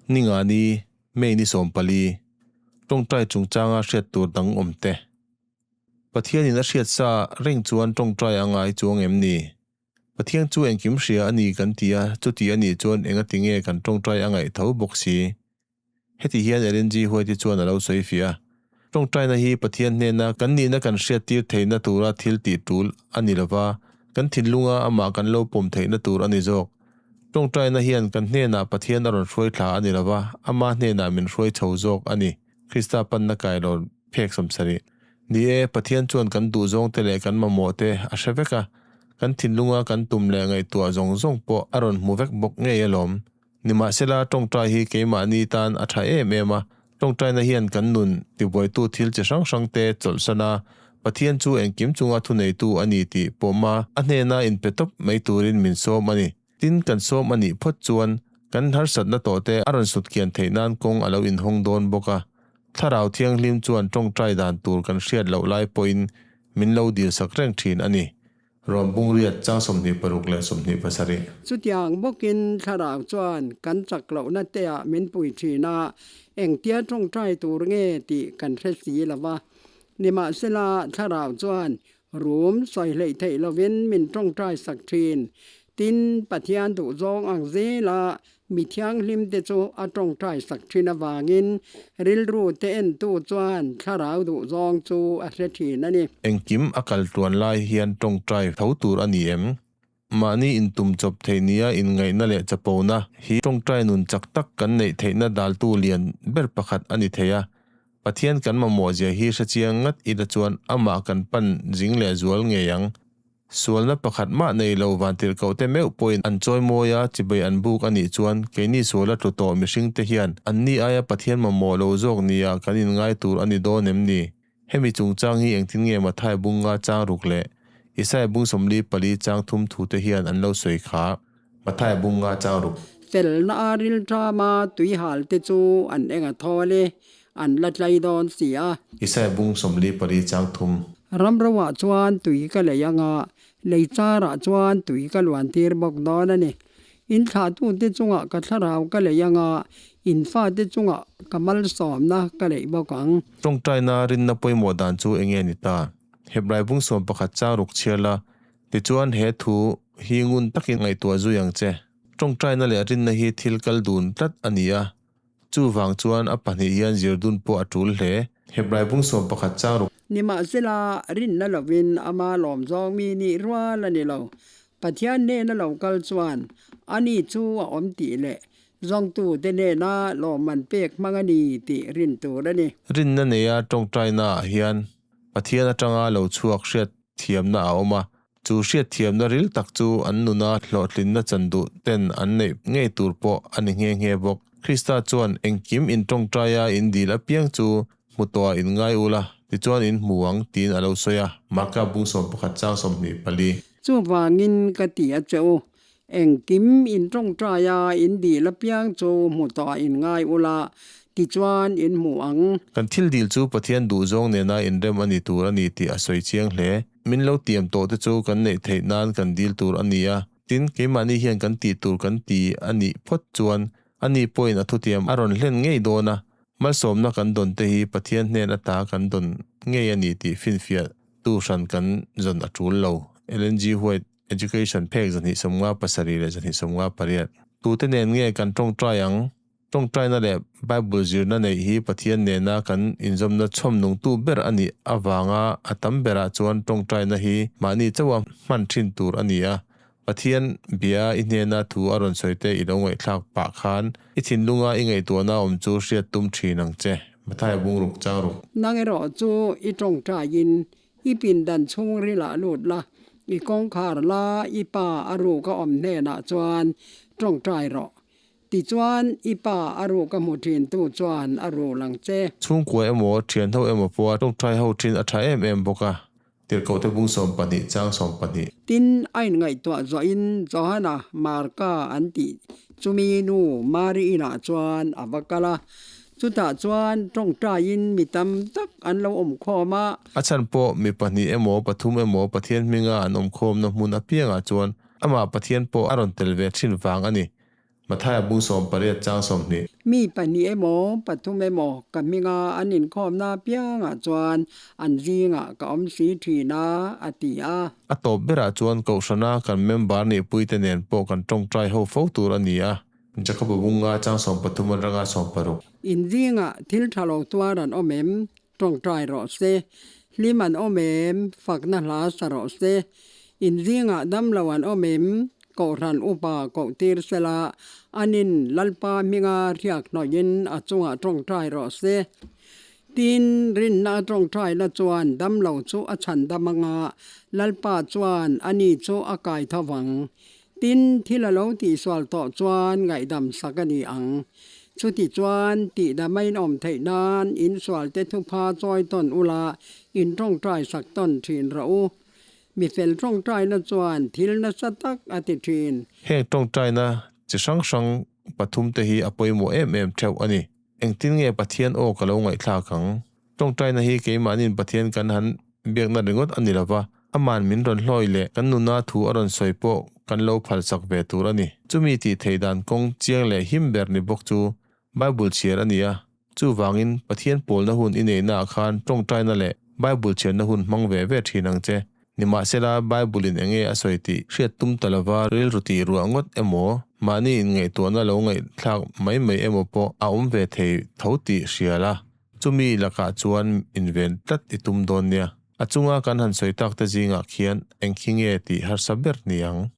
Ningani, May ni 14, tawngtai chungchanga hriat tur dang awm te. Pathianin a hriat sa reng chuan tawngtai a ngai chuang em ni? Pathian chu engkim hria a ni kan ti a, chuti a nih chuan engati nge kan tawngtai a ngaih tho bawk si? Heti hian Ellen G. White-i chuan a lo sawi fiah a, Tawngtaina hi Pathian hnena kan nihna kan hriattir theihna tura thil tih tul a ni lova, kan thinlunga amah kan lo pawm theihna tur a ni zawk. Tawngtaina hian kan hnenah Pathian a rawn hruai thla a ni lova, ama hnenah min hruai chho zawk a ni, Krista panna kailawn phek 70. Ni e, Pathian chuan kan duhzawngte leh kan mamawhte a hre vek a, kan thinlunga kan tum leh ngaihtuah zawng zawng pawh a rawn hmu vek bawk ngei alawm. Nimahsela, tawngtai hi keimahni tan a tha em em a, tawngtaina hian kan nun tibuaitu thil chi hrang hrangte chawlhsan a, Pathian chu engkim chunga thuneitu a ni tih pawma a hnena inpe tawp mai turin min sawm a ni. Tin, kan sawm a nih phawt chuan kan harsatna tawhte a rawn sut kian theih nan kawng a lo inhawng dawn bawk a. Thlarau Thianghlim chuan tawngtai dan tur kan hriat loh lai pawhin min lo dilsak reng thin a ni. Rom bung riat chang 26 leh 27. Chutiang bawkin thlarau chuan kan chak lohna teah min pui thin a, engtia tawngtai tur nge tih kan hre si lo va. Nimahsela, thlarau chuan rum sawi hleih theih lovin min tawngtai sak thin. Tin, Pathian duhzawng ang zela Mi thianghlimte chu a tawngtai sak thin avangin rilru te entu chuan thlarau duh zawng chu a hre thin a ni. Engkim a kal tluan lai hian tawngtai tho tur a ni em? Mahni intum chawp theih nia inngaihna leh chapona hi tawngtai nun chak tak kan neih theihna daltu lian ber pakhat a ni thei a. Pathian kan mamawh zia hi hrechiang ngat ila chuan amah kan pan zing leh zual ngei ang. Sualna pakhat mah nei lo vantirhkohte meuh pawhin an chawi mawi a, chibai an buk a nih chuan keini suala tlu tawh mihringte hian anni aia Pathian mamawh lo zawk nia kan inngai tur a ni dawn em ni? Hemi chungchang hi engtin nge Mathai bung nga chang ruk leh Isaiah bung 44 chang thum thute hian an lo sawi kha? Mathai bung nga chang ruk. Felna a rilṭama tuihal te chu an eng a thawl e, an la tlai dawn si a. Isaiah bung 44 chang thum. Ramroah chuan tui ka lei anga, lei charah chuan tui ka luan tir bawk dawn a ni. In thlahtute chungah ka thlarau ka lei anga, in fate chungah ka malsawmna ka leih bawk ang. Tawngtaina rinna pawimawh dan chu enge ni ta? Hebrai bung 11 chang ruk chhiar la, tichuan he thu hi ngun takin ngaihtuah zui ang che. Tawngtaina leh rinna hi thil kal dun tlat a ni a, Chuvang chuan a pahnih hian zir dun pawh a tul hle. Hebrai bung 11 chang ruk. Nimahsela, rinna lovin ama lawm zawng mi nih rual a ni lo. Pathian hnena lo kal chuan ani chu a awm tih leh zawngtute hnena lawmman pek hmang a ni tih rin tur a ni. Rinna neia tawngtainaah hian Pathian atanga lo chhuak hriat thiamna a awm a, Chu hriatthiamna ril tak chu an nuna hlawhtlinna chan duh ten an neih ngei tur pawh a ni nghe nghe bawk. Krista chuan engkim in tawngtaia in dil apiang chu hmu tawhah in ngai ula, tichuan in hmu ang tiin a lo sawi a. Marka bung 11 chang 24. Chuvangin ka ti a che u, engkim in tawngtaia in dil apiang chu hmu tawhah in ngai ula, tichuan in hmu ang. Kan thil dil chu Pathian duhzawng nena inrem a ni tur a ni tih a sawi chiang hle. Min lo tiam tawh te chu kan neih theih nan kan dil tur a ni a, tin, keimahni hian kan tih tur kan ti a nih phawt chuan ani pawhin a thutiam a rawn hlen ngei dawn a, malsawmna kan dawn te hi Pathian hnen ata kan dawn ngei a ni tih finfiah tu hran kan zawn a tul lo. Ellen G. White, Education phek 257 leh 258. Tute nen nge kan tawngtai ang? Tawngtaina leh Bible zirna neih hi Pathian nena kan inzawmna chhawm nungtu ber a nih avanga a tam berah chuan tawngtaina hi mahni chauha hman thin tur a ni a. Pathian bia i hnena thu a rawn sawi te i lo ngaihthlak pah khan i thinlunga i ngaihtuahna awm chu hriat tum thin ang che. Mathaia bung ruk chang ruk. Nang erawh chu i tawngtaiin i pindan chhungrilah lut la, i kawngkhar la i pa a ruk a awm hnenah chuan tawngtai rawh. Tichuan, i pa a ruk a hmu thintu chuan a rul ang che. Chhungkua emaw, thianho emaw pawha tawngtai ho thin a tha em em bawk a, Tirhkohte bung 12 chang 12. Tin, a inngaihtuah zawhin Johana Marka an tih chumi nu Mari inah chuan a va kal a. Chutah chuan tawngtaiin mi tam tak an lo awm khawm a. A chhan pawh mi pahnih emaw, pathum emaw Pathian hminga an awm khawmna hmun apiangah chuan amah Pathian pawh a rawn tel ve thin vang a ni. Mathaia bung 18 chang 20. Mi pahnih emaw, pathum emaw ka hminga an inkhawmna apiangah chuan an zingah ka awm si thin a, a ti a. A tawp berah chuan Kohhrana kan member nihpuite nen pawh kan tawngtai ho fo tur a ni a. Jakoba bunga chang 13 atanga 60. In zingah thil tha lo tuar an awm em? Tawngtai rawh se. Hlim an awm em? Fakna hla sa rawh se. In zingah damlo an awm em? Kohhran upa koh tir sela, anin Lalpa hminga hriak hnawhin a chungah tawngtai rawh se. Tin, rinna a tawngtaina chuan damlo chu a chhan dam anga, Lalpa chuan ani chu a kai tho vang. Tin, thil a lo tihsual tawh chuan ngaihdam sak a ni ang. Chuti chuan, tihdam a inawm theih nan insualte thupha chawi tawn ula, in tawngtai sak tawn thin rawh u. Mi fel tawngtaina chuan thil nasa tak a ti thin. Heng tawngtaina chi hrang hrang pathumte hi a pawimawh em em theuh a ni. Engtin nge Pathian aw ka lo ngaihthlak ang? Tawngtaina hi keimahniin Pathian kan han biakna ringawt a ni lo va, aman min rawn hlawi leh kan nuna thu a rawn sawi pawh kan lo phalsak ve tur a ni. Chumi tih theih dan kawng chiang leh him ber ni bawk chu Bible chhiar a ni a, chuvangin Pathian pawlna hun i neihnaah khan tawngtaina leh Bible chhiarna hun hmang ve ve thin ang che. Nimahsela, Bible-in eng nge a sawi tih hriat tum ta lova rilru tih ruah ngawt emaw, mahni inngaihtuahna lo ngaihthlak mai mai emaw pawh a awm ve thei tho tih hria la, chumi lakah chuan inven tlat i tum dawn nia. A chunga kan han sawi tak te zingah khian eng khi nge tih harsa ber ni ang?